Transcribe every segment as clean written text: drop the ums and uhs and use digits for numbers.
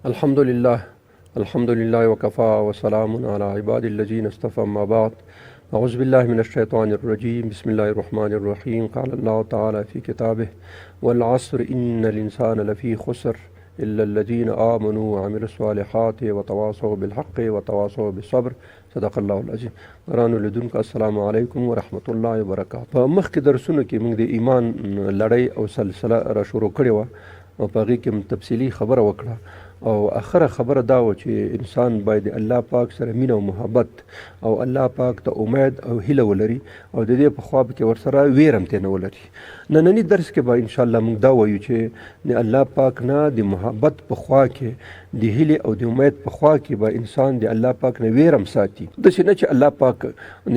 الحمد لله الحمد لله وكفى وسلام على عباد الذين اصطفى، أما بعد، أعوذ بالله من الشيطان الرجيم، بسم الله الرحمن الرحيم. قال الله تعالى في كتابه: والعصر إن الإنسان لفي خسر إلا الذين آمنوا وعملوا الصالحات وتواصوا بالحق وتواصوا بالصبر. صدق الله العظیم. ګرانو لیدونکو، السلام علیکم ورحمت الله وبرکاته. په مخکې درسونو کې موږ د ایمان لړۍ او سلسله را شروع کړې وه او په هغې کې موږ تفصیلي خبره وکړه، او اخره خبره دا وه چې انسان باید الله پاک سره مینه او محبت او الله پاک ته امید او هیله ولري او د دې په خوا کې ورسره ویره هم ترې نه ولري. ننني درس کې به انشاءالله موږ دا وایو چې د الله پاک نه د محبت په خوا کې، د هیلې او د امید په خوا کې به انسان د الله پاک نه ویره هم ساتي. داسې نه چې الله پاک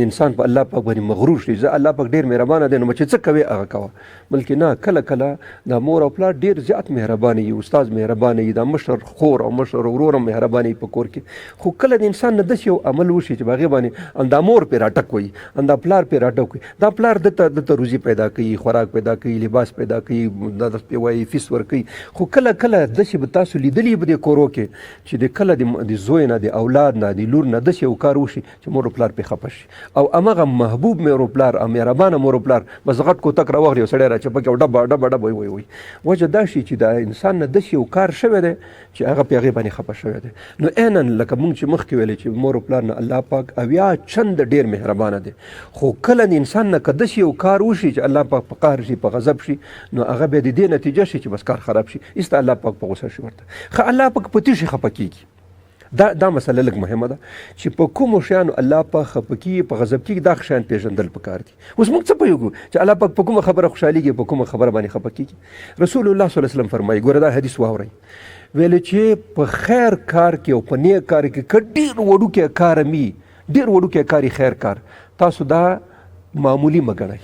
انسان په الله پاک باندې مغرور شي، زه الله پاک ډېر مهربانه دی نو چې څه کوې هغه کوه، بلکې نه، کله کله دا مور او پلار ډېر زیات مهربانه وي، استاد مهربانه وي، دا مشر خور او مشر ورور هم مهربانه وي په کور کې، خو کله د انسان نه داسې یو عمل وشي چې په هغې باندې همدا مور پرې راټک وي، همدا پلار پرې راټک وي. دا پلار ده ته روزي پیدا کوي، خوراک پیدا کوي، لباس پیدا کوي، دا پې وایي، فیس ورکوي، خو کله کله داسې به تاسو لیدلي په دې کورو کې چې د کله د زوی نه، د اولاد نه، د لور نه داسې یو کار وشي چې مور او پلار پرې خفه شي، او همغه محبوب مور او پلار او مهربانه مور او پلار بس غټ کوتک راوغلي او سړی راچپه کړي او ډبه ډبه ډبه وایي وایي. وجه دا شي چې دا انسان نه داسې یو کار شوی دی چې هغه په هغې باندې خفه شوی دی. نو عیناً لکه موږ چې مخکې ویلې چې مور او پلار نه الله پاک 70 چنده ډېر مهربانه دی، خو کله د انسان نه که داسې یو کار وشي چې الله پاک په قهر شي، په غضب شي، نو هغه بیا د دې نتیجه شي چې بس کار خراب شي، ایسته الله پاک په غوسه شي ورته. ښه، الله پاک په تیشي خفه کېږي. دا مسله لږ مهمه ده چې په کومو شیانو الله پاک خفه کېږي، په غضب کېږي، دا شیان پېژندل پکار دي. اوس موږ څه پوهېږو چې الله پاک په کومه خبره خوشحالېږي، په کومه خبره باندې خفه کېږي؟ رسول الله صلی الله علیه وسلم فرمایي، ګوره دا حدیث واورئ، ویل چې په خیر کار کې او په نیک کار کې که ډېر وړوکی کار مي، ډېر وړوکی کار خیر کار، تاسو دا معمولي مه ګڼئ.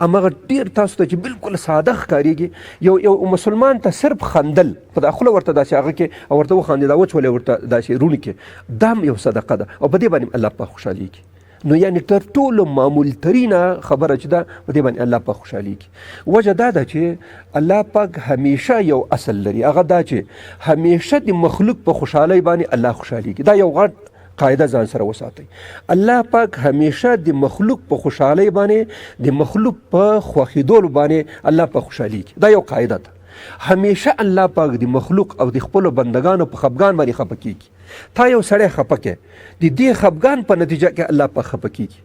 هماغه ډېر تاسو ته چې بالکل ساده ښکارېږي، یو یو مسلمان ته صرف خندل په دا خوله ورته داسې هغه کې او ورته وخاندې، دا وچولې ورته داسې روڼ کې، دا هم یو صدقه ده او په دې باندې الله پاک خوشحالېږي. نو یعنی تر ټولو معمول ترینه خبره چې ده په دې باندې الله پاک خوشحالېږي. وجه دا ده چې الله پاک همیشه یو اصل لري، هغه دا چې همیشه د مخلوق په خوشحالۍ باندې الله خوشحالېږي. دا یو غټ قاعده ځان سره وساتئ. الله پاک همیشه د مخلوق په خوشحالۍ باندې، د مخلوق په خوښېدلو باندې الله پاک خوشحالېږي. دا یو قاعده ده. همیشه الله پاک د مخلوق او د خپلو بندګانو په خفګان باندې خفه کېږي. تا یو سړی خفه کړې، د دې خفګان په نتیجه کې الله پاک خفه کېږي.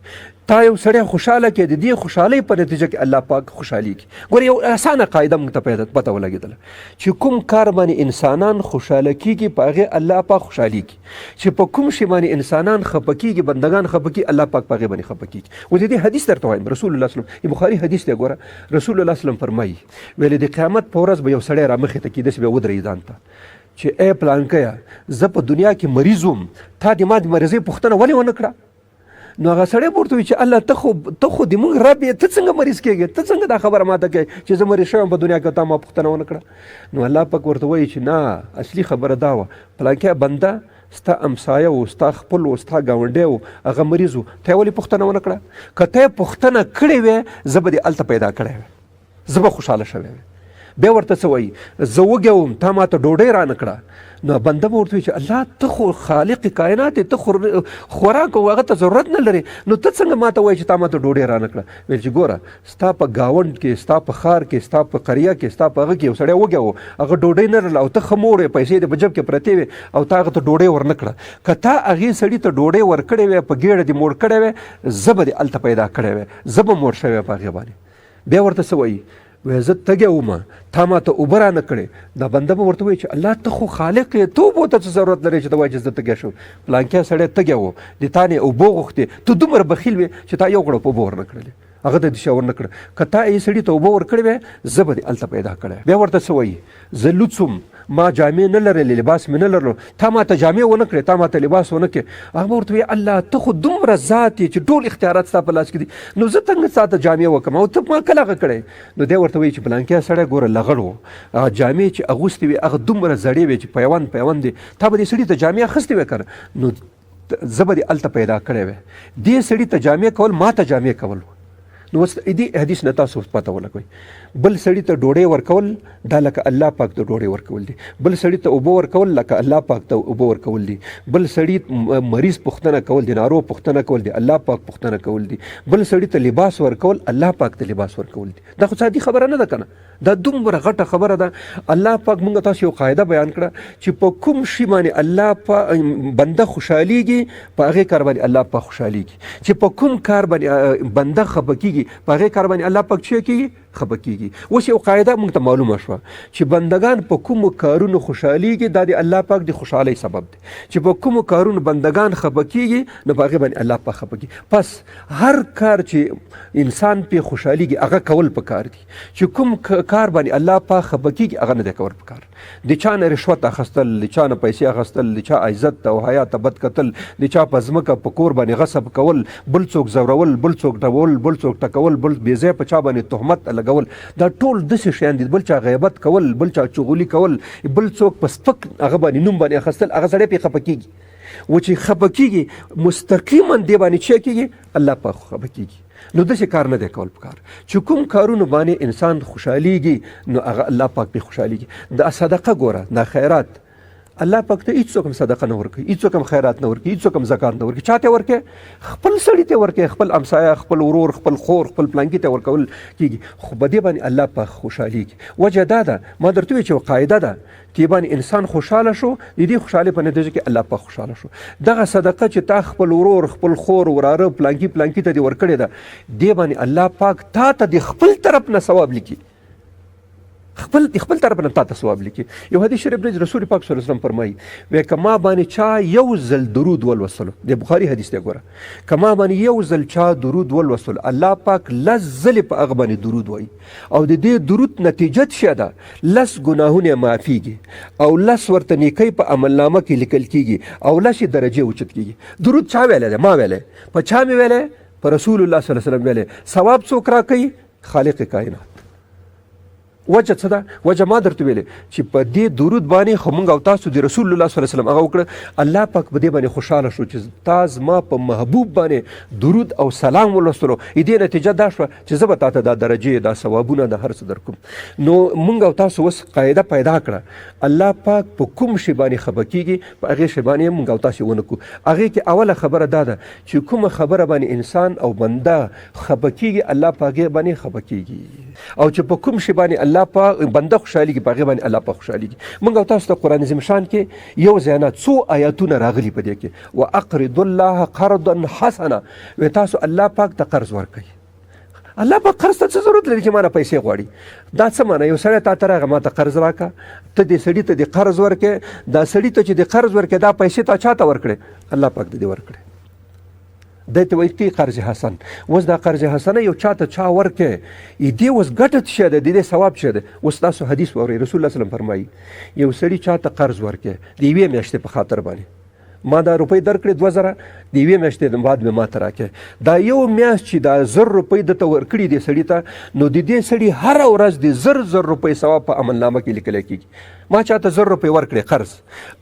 تا یو سړی خوشحاله کړې، د دې خوشحالۍ په نتیجه کې الله پاک خوشحالېږي. ګوره یو اسانه قاعده موږ ته پته ولګېدله چې کوم کار باندې انسانان خوشحاله کېږي په هغې الله پاک خوشحالېږي، چې په کوم شي باندې انسانان خفه کېږي، بندګان خفه کېږي، الله پاک په هغې باندې خفه کېږي. اوس د دې حدیث درته وایم، رسول الله صلی الله علیه وسلم، بخاري حدیث دی، ګوره رسول الله صلی الله علیه وسلم فرمایي، ویلې د قیامت په ورځ به یو سړی رامخې ته کېږي، داسې به ودرېږي ځان ته چې ای پلانکیه، زه په دنیا کې مریض وم، تا د ما د مریضۍ پوښتنه ولې ونه کړه؟ نو هغه سړی به ورته وایي چې الله ته خو د موږ رب یې، ته څنګه مریض کېږې، ته څنګه دا خبره ماته کوې چې زه مریض شوم په دنیا کې، تا ما پوښتنه ونه کړه؟ نو الله پاک ورته وایي چې نه، اصلي خبره دا وه، پلانکی بنده ستا همسایه و، ستا خپل و، ستا ګاونډی و، هغه مریض و، ته یې ولې پوښتنه ونه کړه؟ که ته یې پوښتنه کړې وې، زه به دې هلته پیدا کړی وی، زه به خوشحاله شوی وی. بیا ورته څه وایي، زه وږی وم، تا ماته ډوډۍ رانه کړه. نو بنده به ورته وایي چې الله ته خو خالق کائنات یې، ته خو خوراک او هغه ته ضرورت نه لرې، نو ته څنګه ماته وایې چې تا ماته ډوډۍ رانه کړه؟ ویل چې ګوره ستا په ګاونډ کې، ستا په ښار کې، ستا په قریه کې، ستا په هغه کې یو سړی وږی و، هغه ډوډۍ نه لرله او ته ښه موړ وې، پیسې دې په جب کې پرتې وې او تا هغه ته ډوډۍ ورنه کړه. که تا هغې سړي ته ډوډۍ ورکړې وی، په ګېډه دې موړ کړی وی، زه به دې هلته پیدا کړی وی، زه به موړ شوی په هغې باندې. بیا ورته څه وایي، وایي زه تږی وم، تا ماته اوبه رانه کړې. دا بنده به ورته وایي چې الله ته خو خالق یې، ته اوبو ته څه ضرورت لرې چې ته وایې چې زه تږی شوم؟ پلانکی سړی تږی و، د تا نه یې اوبه غوښتې، ته دومره بخیل وې چې تا یو غړپ اوبه ورنه کړلې، هغه ته دې شی ورنه کړه. که تا یې سړي ته اوبه ورکړې وی، زه به دې هلته پیدا کړی. بیا ورته څه وایي، زه لوڅ وم، ما جامې نه لرلې، لباس مې نه لرلو، تا ماته جامې ونه کړې، تا ماته لباس ونه کړې. هغه به ورته وایي الله ته خو دومره ذات یې چې ټول اختیارات ستا په لاس کې دي، نو زه څنګه ستا ته جامې وکړم او ته ما کله هغه کړی؟ نو دی ورته وایي چې پلانکی سړی ګوره لغړ و، هغه جامې چې اغوستې وې هغه دومره زړې وې چې پیوند پیوند دی، تا به دې سړي ته جامې اخیستې وې که نه، نو زه به دې هلته پیدا کړی وی. دې سړي ته جامې کول ما ته جامې کول. نو اوس دې حدیث نه تاسو پته ولګوئ. بل سړي ته ډوډۍ ورکول دا لکه الله پاک ته ډوډۍ ورکول دي، بل سړي ته اوبه ورکول لکه الله پاک ته اوبه ورکول دي، بل سړي مریض پوښتنه کول دي، ناروغ پوښتنه کول دي، الله پاک پوښتنه کول دي، بل سړي ته لباس ورکول الله پاک ته لباس ورکول دي. دا خو سادي خبره نه ده کنه، دا دومره غټه خبره ده. الله پاک مونږ تاسو یو قاعده بیان کړه چې په کوم شي باندې الله پاک بنده خوشحاليږي په هغه کار باندې الله پاک خوشحاليږي، چې په کوم کار باندې بنده خفه کیږي په هغه کار باندې الله پاک څه کیږي؟ خفه کیږي. اوس یو قاعده مونږ ته معلومه شوه چې بندگان په کوم کارونو خوشحاليږي دا د الله پاک د خوشحالۍ سبب دی، چې په کوم کارونو بندگان خفه کیږي نو په هغه باندې الله پاک خفه کیږي. پس هر کار چې انسان په خوشحاليږي هغه کول پکار دي، چې کوم کار باندې الله پاک خفه کیږي هغه نه دی کول پکار. د چا نه رشوت اخیستل، د چا نه پیسې اخیستل، د چا عزت او حیا ته بد کتل، د چا په ځمکه په کور باندې غصب کول، بل څوک ځورول، بل څوک ډبول، بل څوک ټکول، بل بې ځایه په چا باندې تهمت لګول، دا ټول داسې شیان دي. بل چا غیبت کول، بل چا چغلي کول، بل څوک په سپک هغه باندې نوم باندې اخیستل، هغه سړی پرې خفه کیږي. و چې خفه کیږي مستقیما دې باندې څه کیږي؟ الله پاک خفه کیږي. نو داسې کار نه دی کول پکار چې کوم کارونو باندې انسان خوشحاليږي نو هغه الله پاک پرې خوشحاليږي. دا صدقه ګوره، دا خیرات الله پاک ته هیڅوک هم صدقه نه ورکوي، هیڅوک هم خیرات نه ورکوي، هیڅوک هم زکات نه ورکوي. چا ته ورکوي؟ خپل سړي ته ورکوي، خپل همسایه، خپل ورور، خپل خور، خپل پلانکي ته ورکول کیږي. خو په دې باندې الله پاک خوشحاليږي. وجه دا ده، ما درته وویل چې یوه قاعده ده چې باندې انسان خوشاله شو، د دې خوشحالۍ په نتیجه کې الله پاک خوشاله شو. دغه صدقه چې تا خپل ورور، خپل خور، وراره، پلانکي پلانکي ته دې ورکړې ده، دې باندې الله پاک تا ته د خپل طرف نه ثواب لیکي، خپل طرف نه تا ته ثواب لیکي. یو حدیث شریف دی، رسول پاک صلی الله علیه وسلم فرمایي وی که ما باندې چا یو ځل درود ولوستلو، د بخاري حدیث دی ګوره، که ما باندې یو ځل چا درود ولوستلو الله پاک لس ځلې په هغه باندې درود وایي، او د دې درود نتیجه څه ده؟ لس ګناهونه معافیږي او لس ورته نیکۍ په عملنامه کې لیکل کیږي او لس یې درجې اوچت کیږي. درود چا ویلی دی؟ ما ویلی. په چا مې ویلی؟ په رسول الله صلی الله علیه وسلم ویلی. ثواب څوک راکوي؟ خالق کائنات. وجه څه ده؟ وجه ما درته ویلې چې په دې درود باندې خو مونږ او تاسو د رسول الله صلی الله علیه وسلم هغه وکړه، الله پاک په دې باندې خوشحاله شو چې تا زما په محبوب باندې درود او سلام ولوستلو. دې نتیجه دا شوه چې زه به تا ته دا درجې، دا ثوابونه، دا هر څه درکوم. نو مونږ او تاسو اوس قاعده پیدا کړه، الله پاک په کوم شي باندې خفه کیږي په هغې شي باندې مونږ او تاسو ونه کړو. هغې کې اوله خبره دا ده چې کومه خبره باندې انسان او بنده خفه کیږي الله په هغې باندې خفه کیږي، او چې په کوم شي باندې الله پاک بنده خوشحالېږي په هغې باندې الله پاک خوشحالېږي. مونږ او تاسو ته قرآن عظیم شان کې یو ځای نه څو آیاتونه راغلي په دې کې، واقرضوا الله قرضا حسنا، وی تاسو الله پاک ته قرض ورکړئ. الله پاک قرض ته څه ضرورت لري چې ما نه پیسې غواړي؟ دا څه معنی؟ یو سړی تا ته راغی ما ته قرض راکړه، ته دې سړي ته دې قرض ورکړې، دا سړي ته چې دې قرض ورکړې دا پیسې تا چا ته ورکړې؟ الله پاک دې ورکړې. دی ته وایي تی قرض حسن. اوس دا قرض حسنه یو چا ته چا ورکړې، دې اوس ګټه څه شی ده؟ د دې ثواب څه دی؟ اوس تاسو حدیث واورئ، رسول الله صلی الله علیه وسلم فرمایي یو سړي چا ته قرض ورکړې د یوې میاشتې په خاطر باندې، ما دا روپۍ درکړې 2000، د یوې میاشتې بعد مې ما ته راکړې، دا یو میاشت چې دا 1000 روپۍ ده ته ورکړي دې سړي ته، نو د دې سړي هره ورځ د 1000 روپۍ ثواب په عملنامه کې لیکل کېږي. ما چا ته 1000 روپۍ ورکړې قرض،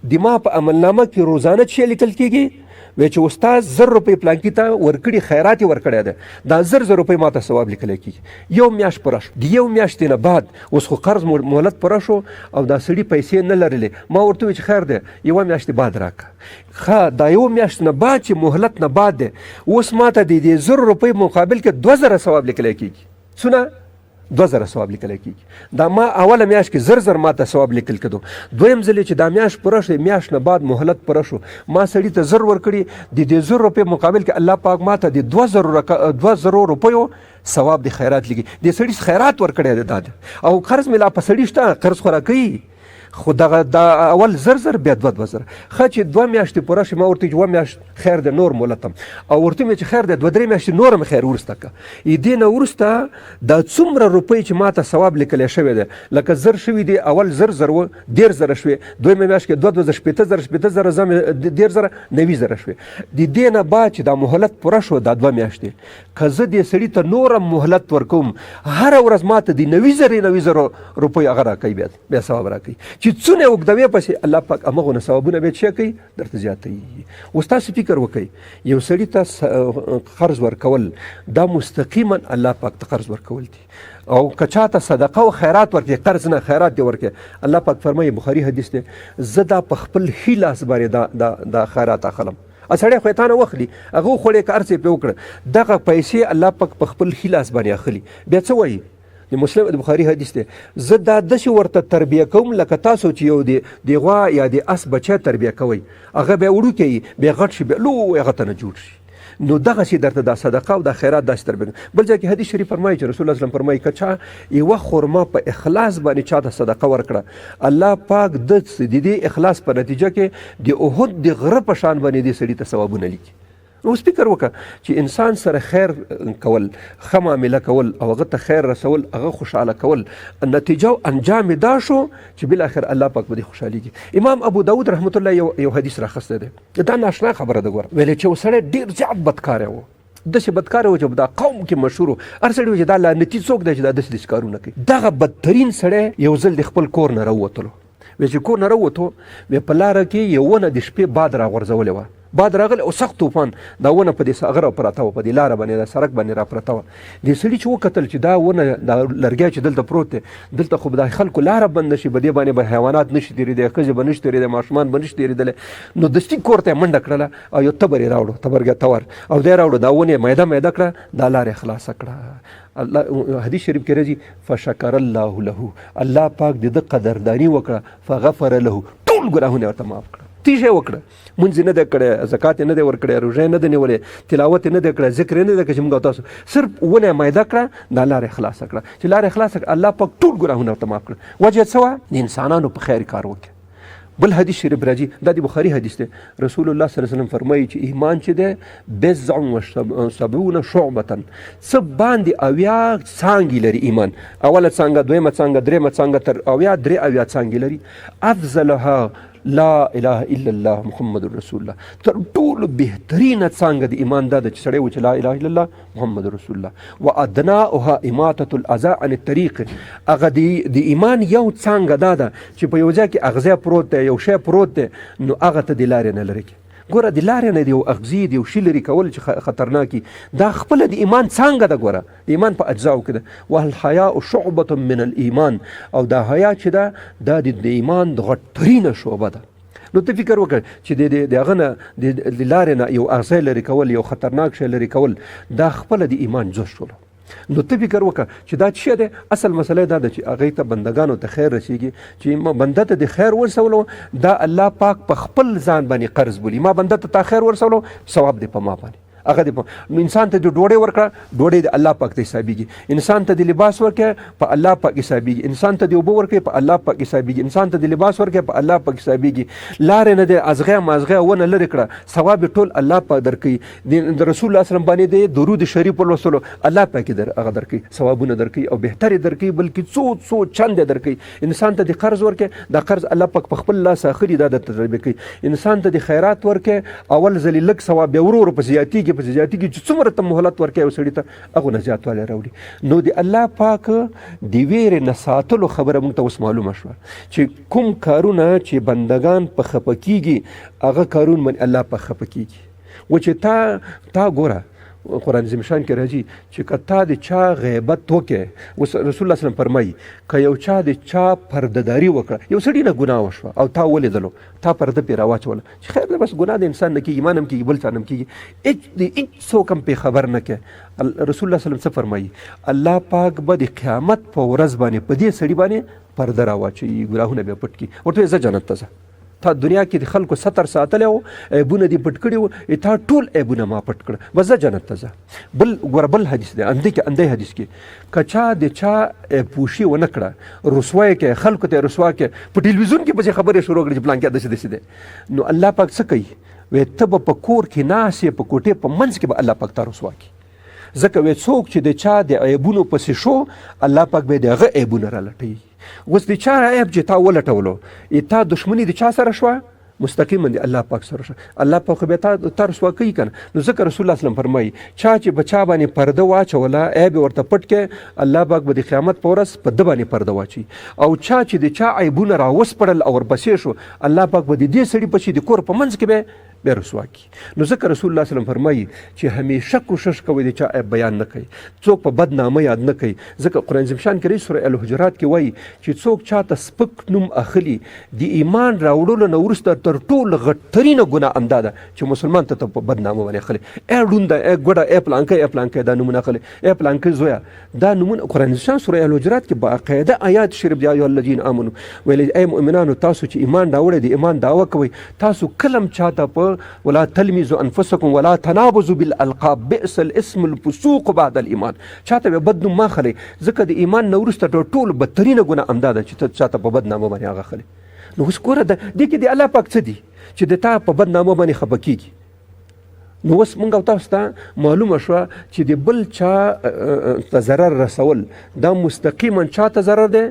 د ما په عملنامه کې روزانه څه لیکل کېږي؟ وی چې استاد 1000 روپۍ پلانکي ته ورکړي، خیرات یې ورکړی دی، دا 1000 روپۍ ما ته ثواب لیکل کېږي. یو میاشت پوره شو، د یو میاشتې نه بعد اوس خو قرض مهلت پوره شو او دا سړي پیسې نه لرلې، ما ورته وویل چې خیر دی یوه میاشت بعد راکړه. ښه دا یو میاشت نه بعد چې مهلت نه بعد دی، اوس ما ته د دې 1000 روپۍ مقابل کې 2000 ثواب لیکل کېږي. څونه؟ 2000 ثواب لیکل کېږي. دا ما اوله میاشت کې 1000 ما ته ثواب لیکل کېدو، دویم ځل چې دا میاشت پوره شو، میاشت نه بعد مهلت پوره شو، ما سړي ته 1000 ورکړي، د دې 1000 روپۍ مقابل کې الله پاک ما ته د 2000 روپیو ثواب د خیرات لیکي. د سړي خیرات ورکړی دی دا او قرض مې لا په سړي شته، قرض خو راکوي، خو دغه دا اول 1000 بیا 2000. ښه چې 2 میاشتې پوره شي، ما ورته یوه میاشت خیر دی نور مهلت هم، او ورته مې چې خیر دی 2-3 میاشتې نور هم خیر وروسته که. دې نه وروسته دا څومره روپۍ چې ما ته ثواب لیکلی شوی دی، لکه 1000 شوي دي، اول 1000 و 30,000 شوې، دویمه میاشت کې 2-2 60,000 60,000 30,000 90,000 شوې. د دې نه بعد چې دا مهلت پوره شو دا 2 میاشتې، که زه دې سړي ته نور هم مهلت ورکوم، هره ورځ ما ته د 90,000 90,000 روپۍ هغه راکوي، بیا ثواب راکوي. چې چې څونه اوږدوې پسې الله پاک همغونه ثوابونه بیا څه کوي درته زیاتوي. اوس تاسو فکر وکړئ، یو سړي ته قرض ورکول دا مستقیما الله پاک ته قرض ورکول دي، او که چا ته صدقه او خیرات ورکړي، قرض نه خیرات دی ورکړي، الله پاک فرمایي، بخاري حدیث دی، زه دا په خپل ښي لاس باندې دا خیرات اخلم. سړی خو یې تا نه واخلي، هغه وخوړې که هر څه یې پرې وکړه، دغه پیسې الله پاک په خپل ښي لاس باندې اخلي. بیا څه وایي؟ د مسلم د بخاري حدیث دی، زه دا داسې ورته تربیه کوم لکه تاسو چې یو د غوا یا د اس بچی تربیه کوئ، هغه بیا وړوکی وي، بیا غټ شي، بیا لوی هغه ته نه جوړ شي. نو دغسې درته دا صدقه او دا خیرات داسې تربیه کوم. بل ځای کې حدیث شریف فرمایي چې رسول الله صلی الله علیه وسلم فرمایي، که چا یوه خرما په اخلاص باندې چا ته صدقه ورکړه، الله پاک د دې اخلاص په نتیجه کې د احد د غره په شان باندې دې سړي ته ثوابونه لیکي. نو اوس فکر وکړه چې انسان سره خیر کول، ښه معامله کول او هغه ته خیر رسول، هغه خوشحاله کول، نتیجه او انجام دا شو چې بالاخره الله پاک به دې خوشحالېږي. امام ابو داود رحمت الله یو حدیث راخستی دی، دا ناشنا خبره ده. ګوره ویلې چې یو سړی ډېر زیات بدکاری و، داسې بدکاری و چې دا قوم کې مشهور و، هر سړي ویل چې دا لعنتي څوک دی چې دا داسې داسې کارونه کوي. دغه بدترین سړی یو ځل د خپل کور نه راووتلو، وی چې کور نه راووتو، وی په لاره کې یو ونه د شپې باد راغورځولې وه، باد راغلی او سخت طوفان، دا ونه په دې هغه را پرته وه، په دې لاره باندې، دا سړک باندې را پرته وه. دې سړي چې وکتل چې دا ونه، دا لرګی چې دلته پروت دی، دلته خو به د خلکو لاره بنده شي، په دې باندې به حیوانات نشي تېرېدی، ښځې به نشي تېرېدی، ماشومان به نشي تېرېدلی. نو دستي کور ته یې منډه کړله او یو تبر یې راوړو، تبرګی تور او دی راوړو، دا ونه یې میده میده کړه، دا لاره یې خلاصه کړه. الله حدیث شریف کې راځي، فشکر الله له، الله پاک د ده قدرداني وکړه، فغفر له، ټول ګناهونه ورته معاف کړه. تیږه یې وکړه، مونځ یې نه دی کړی، زکات یې نه دی ورکړی، روژه یې نه ده نیولې، تلاوت یې نه دی کړی، ذکر یې نه دی کړی، چې موږ تاسو صرف ونه یې میده کړه، دا لاره یې خلاصه کړه. چې لاره یې خلاصه کړه، الله پاک ټول ګناهونه ورته معاف کړه. وجه یې څه وه؟ د انسانانو په خیر کار وکړي. بل حدیث شریف راځي، دا د بخاري حدیث دی، رسول الله صلی الله علیه وسلم فرمایي چې ایمان چې دی بضع و سبعون شعبة، څه باندې 70 څانګې لري ایمان، اوله څانګه، دویمه څانګه، درېیمه څانګه، تر 70 73 څانګې لري. افضلها لا اله الا الله محمد رسول الله، تر ټولو بهترینه څانګه د ایمان دا ده چې سړی وایي چې لا اله الا الله محمد رسول الله. وادناها اماطة الاذى عن الطريق، هغه د ایمان یو څانګه دا ده چې په یو ځای کې اغزی پروت دی، یو شی پروت دی، نو هغه ته د لارې نه لرې کړي. ګوره د لارې نه د یو اغزي د یو شي لرې کول چې خطرناک وي، دا خپله د ایمان څانګه ده. ګوره د ایمان په اجزاو کې ده. والحیاء شعبة من الایمان، او دا حیا چې ده دا د ایمان د غټترینه شعبه ده. نو ته فکر وکړه چې د هغه نه د لارې نه یو اغزی لرې کول، یو خطرناک شی لرې کول، دا خپله د ایمان جز شولو. نو ته فکر وکړه چې دا څه دی؟ اصل مسله دا ده چې هغې ته بندګانو ته خیر رسیږي، چې بنده ته د خیر ورسولو، دا الله پاک په خپل ځان باندې قرض بولي. ما بنده ته تا خیر ورسولو، ثواب دی په ما باندې، هغه دی نو انسان ته د ډوډۍ ورکړه، ډوډۍ د الله پاک ته حسابېږي. انسان ته د لباس ورکړه، په الله پاک حسابېږي. انسان ته د اوبه ورکړه، په الله پاک حسابېږي. انسان ته د لباس ورکړه، په الله پاک حسابېږي. لارې نه دی ازغی مازغی ونه لرې کړه، ثواب یې ټول الله پاک درکوي. د رسول الله صلی الله علیه وسلم باندې د درود شریف ولوستلو، الله پاک یې هغه درکوي، ثوابونه درکوي او بهتر یې درکوي، بلکې څو څو چند یې درکوي. انسان ته د قرض ورکړي، دا قرض الله پاک په خپل لاس اخلي، دا د تجربه کوي. انسان ته د خیرات ورکړي، اول ځلې لږ ثواب، بیا ورو ورو پسې زیاتېږي، پسې زیاتېږي، چې څومره ته مهلت ورکوي یو سړي ته، هغو نه زیاتوالی راوړي. نو د الله پاک د ویرې نه ساتلو خبره موږ ته اوس معلومه شوه چې کوم کارونه چې بندګان په خپه کېږي، هغه کارونه باندې الله پاک خپه کېږي. و چې تا ګوره قرآن عظیم شان کې راځي چې که تا د چا غیبت وکړې، اوس رسول الله صلی الله علیه وسلم فرمایي که یو چا د چا پردهداري وکړه، یو سړي نه ګناه وشوه او تا ولیدلو، تا پرده پرې راواچوله چې خیر دی، بس ګناه د انسان نه کېږي، ما نه هم کېږي، بل چا نه هم کېږي، هېڅ د هېڅ څوک هم پرې خبر نه کړي. رسول الله صلی الله علیه وسلم څه فرمایي؟ الله پاک به د قیامت په ورځ باندې په دې سړي باندې پرده راواچوي، ګناهونه به پټ کړي، ورته وایي ځه جنت ته ځه، تا دنیا کې د خلکو ستر ساتلی و، عیبونه دې پټ کړي وو، تا ټول عیبونه ما پټ کړه، بس ځه جنت ته ځه. بل ګوره بل حدیث دی، اندې کې اندې حدیث کې که چا د چا پوښي ونه کړه، رسوا یې کړې، خلکو ته یې رسوا کړې، په ټلویزیون کې پسې خبرې شروع کړې چې پلانکی داسې داسې دی، نو الله پاک څه کوي؟ وایي ته به په کور کې ناست یې، په کوټې په منځ کې به الله پاک تا رسوا کړي. ځکه وایي څوک چې د چا د عیبونو پسې شو، الله پاک به د هغه عیبونه رالټوي. اوس د چا عیب چې تا ولټولو، تا دښمني د چا سره شوه؟ مستقیما دی الله پاک سره شه، الله پاک خو بیا تا رسوا کوي که نه. نو ځکه رسول الله صلی فرمایي چا چې په چا باندې پرده واچوله، عیب یې ورته پټ کړي، الله پاک به د قیامت په ورځ په ده باندې پرده واچوي. او چا چې د چا عیبونه راوسپړل او ورپسې شو، الله پاک به د دې سړي پسې د کور په منځ کې به بیا رسوا کړي. نو ځکه رسول الله صلی الله علیه وسلم فرمایي چې همیشه کوشش کوئ د چا عیب بیان نه کوي، څوک په بد نامه یاد نه کوي. ځکه قرآن عظیم شان کې سوره الحجرات کې وایي چې څوک چاته سپک نوم اخلي د ایمان راوړلو نه وروسته تر ټولو غټترینه ګناه همدا ده چې مسلمان ته په بد نامه باندې اخلي، ای ړونده، ای ګوډه، ای پلانکی، ای پلانکی، دا نومونه اخلي، ای پلانکی زویه. دا نومونه قرآن عظیم شان سوره الحجرات کې باقاعده آیات شریف دی، ایها الذین آمنو ویل ای مؤمنانو تاسو چې ایمان راوړی د ایمان دعوه کوئ، تاسو کلم چاته په ولا تلمزوا انفسکم ولا تنابزوا بالالقاب بئس الاسم الفسوق بعد الايمان، چاته به بد نوم مه اخلئ، ځکه د ایمان نه وروسته تر ټولو بدترینه ګناه همدا ده چې ته چاته په بد نامه باندې هغه اخلې. نو اوس ګوره دې کې د الله پاک څه دي چې د تا په بد نامه باندې خفه کېږي. نو اوس موږ او تاسو ته معلومه شوه چې د بل چا ته ضرر رسول دا مستقیما چا ته ضرر دی،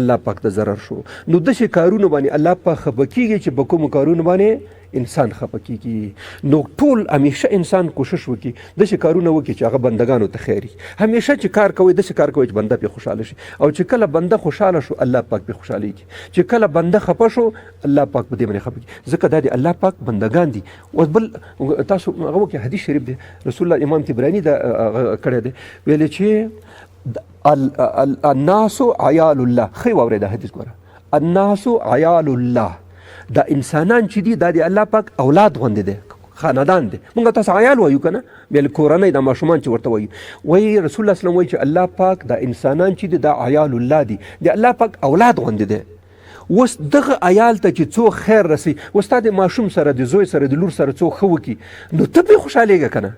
الله پاک ته ضرر شو. نو داسې کارونو باندې الله پاک خفه کېږي چې په کومو کارونو باندې انسان خفه کېږي. نو ټول همیشه انسان کوشش وکړي داسې کارونه وکړي چې هغه بندګانو ته خیر وي. همیشه چې کار کوي داسې کار کوي چې بنده پرې خوشحاله شي، او چې کله بنده خوشحاله شو الله پاک پرې خوشحالېږي، چې کله بنده خفه شو الله پاک په دې باندې خفه کېږي، ځکه دا د الله پاک بندګان دي. اوس بل تاسو هغه وکړئ، حدیث شریف دی، رسول الله امام طبراني دا کړی دی، ویلی چې الناس عیال الله. ښه یې واورئ دا حدیث ګوره، الناس عیال الله، دا انسانان چې دي دا د الله پاک اولاد غوندې دی، خاندان دی. مونږ تاسو عیال وایو که نه، بیا کورنۍ دا ماشومان چې ورته وایو. وایي رسول الله صلی وایي چې الله پاک دا انسانان چې دي دا عیال الله دي، د الله پاک اولاد غوندې دی. اوس دغه عیال ته چې څوک خیر رسي، اوس تا د ماشوم سره، د زوی سره، د لور سره څوک ښه وکړي، نو ته پرې خوشحالېږه که نه.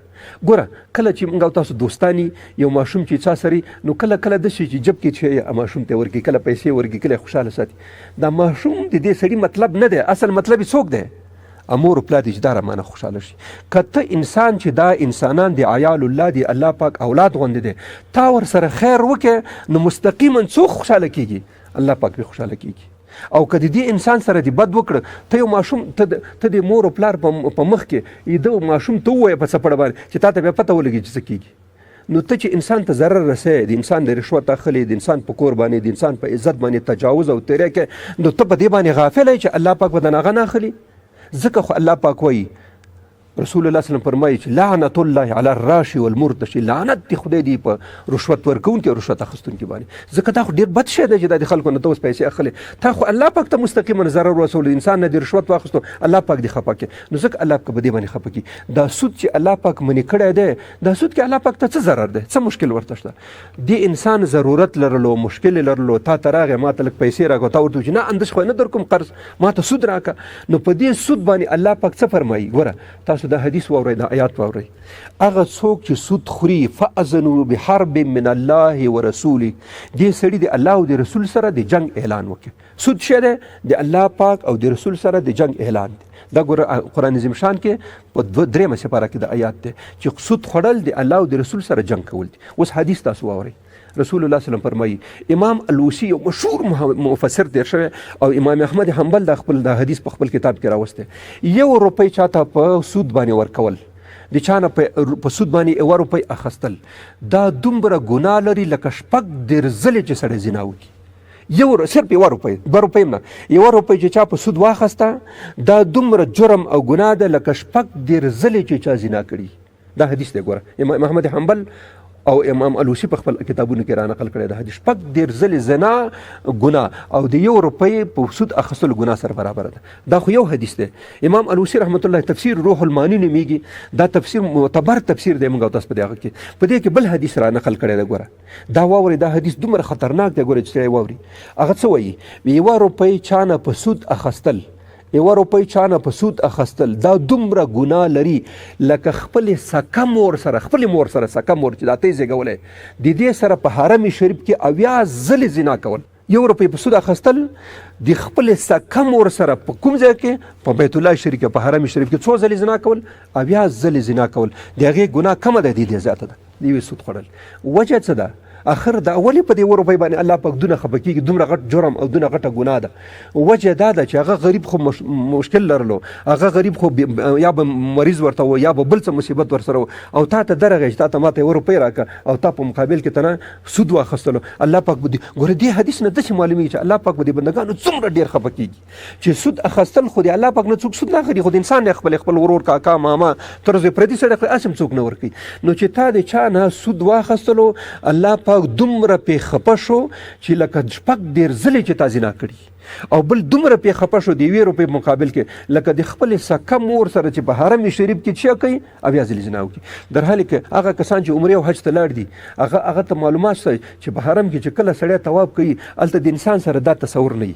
ګوره کله چې موږ او تاسو دوستان یو ماشوم چې چا سره، نو کله کله داسې چې جب کې چې ماشوم ته ورکړي، کله پیسې ورکړي، کله خوشحاله ساتي. دا ماشوم د دې سړي مطلب نه دی، اصل مطلب یې څوک دی؟ امور پلار دې چې دا رامانه خوشحاله شي. که ته انسان چې دا انسانان دی عیال الله دی، الله پاک اولاد غوندې دی، تا ورسره خیر وکړې، نو مستقیما څوک خوشحاله کېږي؟ الله پاک پرې خوشحاله کېږي. او که د دې انسان سره دې بد وکړ، ته یو ماشوم ته د مور او پلار په مخ کې د ماشوم ته ووایه په څپړه باندې چې تا ته بیا پته ولګي چې څه کېږي. نو ته چې انسان ته ضرر رسې، د انسان د رشوت اخلې، د انسان په کور باندې، د انسان په عزت باندې تجاوز او تېری کوې، نو ته په دې باندې غافل یې چې الله پاک به د هغه نه اخلي. ځکه خو الله پاک وایي، رسول الله صلی الله علیه وسلم فرمایي چې لعنت الله علی الراشي والمرتشي، لعنت دی خدای دی په رشوت ورکوونکي او رشوت اخیستونکي باندې. ځکه دا خو ډېر بد شی دی چې دا د خلکو نه ته اوس پیسې اخلې، تا خو الله پاک ته مستقیما ضرر ورسولو، انسان نه دې رشوت واخیستو، الله پاک دې خفه کړي. نو ځکه الله پاک به دې باندې خفه کړي. دا سود چې الله پاک منې کړی دی، دا سود کې الله پاک ته څه ضرر دی، څه مشکل ورته شته؟ دې انسان ضرورت لرلو، مشکل لرلو، تا ته راغی ما ته لږ پیسې راکړه، تا ورته وویل چې نه اندش خو نه درکوم قرض، ما ته سود راکړه. نو په دې سود باندې الله پاک څه فرمایي؟ ګوره تاسو دا حدیث واورئ، دا آیات واورئ. هغه څوک چې سود خوري، فاذنوا بحرب من الله ورسوله، دې سړي د الله او د رسول سره د جنگ اعلان وکړي. سود شه دی؟ د الله پاک او د رسول سره د جنگ اعلان دی. دا ګوره قرآن عظیم شان کې په 2 درېیمه سپاره کې د آیات دی چې سود خوړل د الله او د رسول سره جنگ کول دي. اوس حدیث تاسو واورئ، رسول الله صلی الله علیه وسلم فرمایي، امام الوسی یو مشهور مفسر تیر شوی او امام احمد حنبل د خپل د حدیث په خپل کتاب کې راوستی، یو روپۍ چاته په سود باندې ورکول، د چا نه په سود باندې یوه روپۍ اخیستل، دا دومره ګناه لري لکه 36 ځلې چې سړی زنا وکړي. یو صرف یوه روپۍ، 2 روپۍ هم نه، یوه روپۍ چې چا په سود واخیسته، دا دومره جرم او ګناه ده لکه 36 ځلې چې چا زنا کړي. دا حدیث دی، ګوره امام احمد حنبل او امام الوسی په خپل کتابونو کې را نقل کړی دا حدیث. 36 ځلې زنا ګناه او د یو روپۍ په سود اخیستلو ګناه سره برابر ده. دا خو یو حدیث دی. امام الوسی رحمت الله تفسیر روح المانی نومېږي، دا تفسیر معتبر تفسیر دی. موږ او تاسو په دې هغه کې په دې کې بل حدیث را نقل کړی دی. ګوره دا واورئ، دا حدیث دومره خطرناک دی، ګوره چې سړی واوري. هغه څه وایي؟ یوه روپۍ چا نه په سود اخیستل، یوه روپۍ چا نه په سود اخیستل، دا دومره ګناه لري لکه خپلې سکه مور سره، خپلې مور سره، سکه مور چې دا ته یې زېږولی، د دې سره په حرم شریف کې 70 ځلې زنا کول. یو روپۍ په سود اخیستل د خپلې سکه مور سره په کوم ځای کې؟ په بیت الله شریف کې، په حرم شریف کې څو ځلې زنا کول؟ 70 ځلې زنا کول. د هغې ګناه کمه ده، د دې زیاته ده، د یوې سود خوړل. وجه څه ده؟ اخر دا ولې په دې یوه روپۍ باندې الله پاک دونه خفه کېږي؟ دومره غټ جرم او دونه غټه ګناه ده. وجه دا ده چې هغه غریب خو مشکل لرلو، هغه غریب خو یا به مریض ورته و یا به بل څه مصیبت ورسره و، او تا ته درغی چې تا ته ماته یوه روپۍ راکړه او تا په مقابل کې تنه سود واخیستلو. الله پاک به ګوره دې حدیث نه داسې معلومیږي چې الله پاک به دې بندګانو څومره ډېر خفه کېږي چې سود اخیستل خو دې الله پاک نه څوک سود نه اخلي، خو د انسان نه خپل خپل ورور، کاکا، ماما، تر زوی، پردي سړی خو هسې هم څوک نه ورکوي. نو چې تا د چا نه سود واخیستلو، الله پاک دومره پې خفه شو چې لکه شپږ ډېر ځلې چې تا زنا کړي، او بل دومره پې خفه شو د یوې روپۍ په مقابل کې لکه د خپلې سکه مور سره چې په حرم شریف کې چا کوي اویا ځلې زنا وکړي. در حال کې هغه کسان چې عمرې او حج ته لاړ دي، هغه ته معلومات شته چې په حرم کې چې کله سړی طواف کوي، هلته د انسان سره دا تصور نه وي.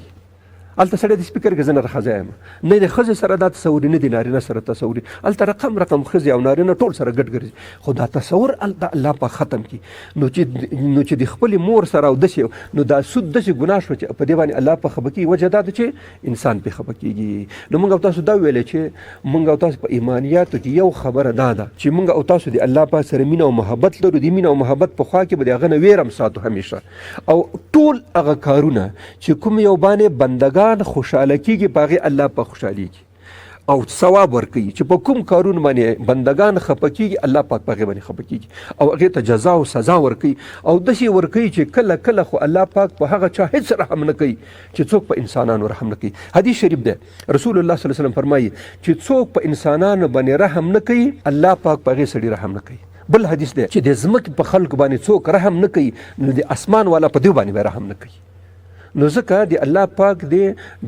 هلته سړی داسې فکر کوي زه نه ښځه یم، نه د ښځې سره دا تصور، نه د نارینه سره تصور. هلته رقم رقم ښځې او نارینه ټول سره ګډ ګرځي، خو دا تصور هلته الله پاک ختم کړي. نو چې د خپلې مور سره او داسې، نو دا سود داسې ګناه شوه چې په دې باندې الله پاک خفه کېږي. وجه دا ده چې انسان پرې خفه کېږي. نو موږ او تاسو دا ویلی چې موږ او تاسو په ایمانیاتو کې یو خبره دا ده چې موږ او تاسو د الله پاک سره مینه او محبت لرو. د مینه او محبت په خوا کې به د هغه نه وېره هم ساتو همیشه، او ټول هغه کارونه چې کوم یو باندې بندگان خوشحاله کېږي په هغې الله پاک خوشحالېږي او ثواب ورکوي. چې په کوم کارونو باندې بندگان خفه کېږي، الله پاک په هغې باندې خفه کېږي او هغې ته جزا او سزا ورکوي، او داسې ورکوي چې کله کله خو الله پاک په هغه چا هېڅ رحم نه کوي چې څوک په انسانانو رحم نه کوي. حدیث شریف دی، رسول الله صلی الله علیه وسلم فرمایي چې څوک په انسانانو باندې رحم نه کوي، الله پاک په هغې سړي رحم نه کوي. بل حدیث دی چې د ځمکې په خلکو باندې څوک رحم نه کوي، نو د اسمان والا په دوی باندې به رحم نه کوي. نو ځکه د الله پاک د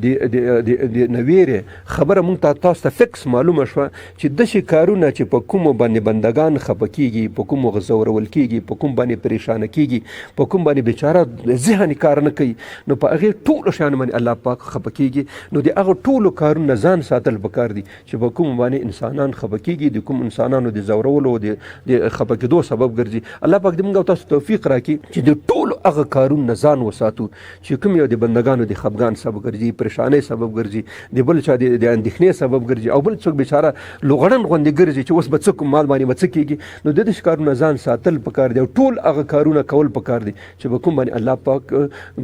د د د نویرې خبره مونږ ته تاسو ته فکس معلومه شوه چې داسې کارونه چې په کومو باندې بندګان خفه کېږي، په کومو ځورول کېږي، په کوم باندې پریشانه کېږي، په کوم باندې بیچاره ذهن کار نه کوي، نو په هغې ټولو شیانو باندې الله پاک خفه کېږي. نو د هغو ټولو کارونو ځان ساتل پکار دي چې په کوم باندې انسانان خفه کېږي، د کوم انسانانو د ځورولو د خفه کېدو سبب ګرځي. الله پاک دې موږ او تاسو توفیق راکړي چې د ټولو هغه کارونو نه ځان وساتو چې کوم یو د بندګانو د خفګان سبب ګرځي، پریشانۍ سبب ګرځي، د بل چا د اندېښنې سبب ګرځي، او بل څوک بیچاره لوغړن غوندې ګرځي چې اوس به څه کوم، مال باندې به څه کېږي. نو د داسې کارونو ځان ساتل پکار دي او ټول هغه کارونه کول پکار دي چې په کوم باندې الله پاک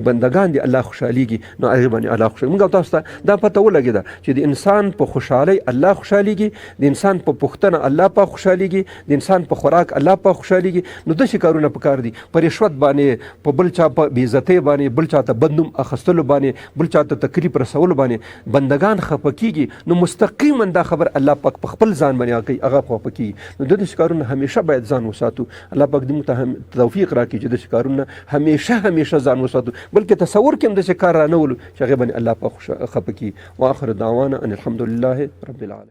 بندګان دي الله خوشحالېږي، نو هغې باندې الله خوشحالېږي. موږ او تاسو ته دا پته ولګېده چې د انسان په خوشحالۍ الله خوشحالېږي، د انسان په پوښتنه الله پاک خوشحالېږي، د انسان په خوراک الله پاک خوشحالېږي. نو داسې کارونه پکار دي. په رشوت باندې، په بل چا په بې عزتۍ باندې، بل چا ته بد نوم اخیستلو باندې، بل چا ته تکلیف رسولو باندې بندګان خفه کېږي، نو مستقیما دا خبر الله پاک په خپل ځان باندې کوي، هغه خفه کېږي. نو د داسې کارونو همیشه باید ځان وساتو. الله پاک دې موږ ته هم توفیق راکړي چې داسې کارونه همیشه همیشه ځان وساتو، بلکې تصور کې هم داسې کار رانه ولو چې هغې باندې الله پاک خفه کېږي. واخر دعوانا ان الحمد لله رب العالمین.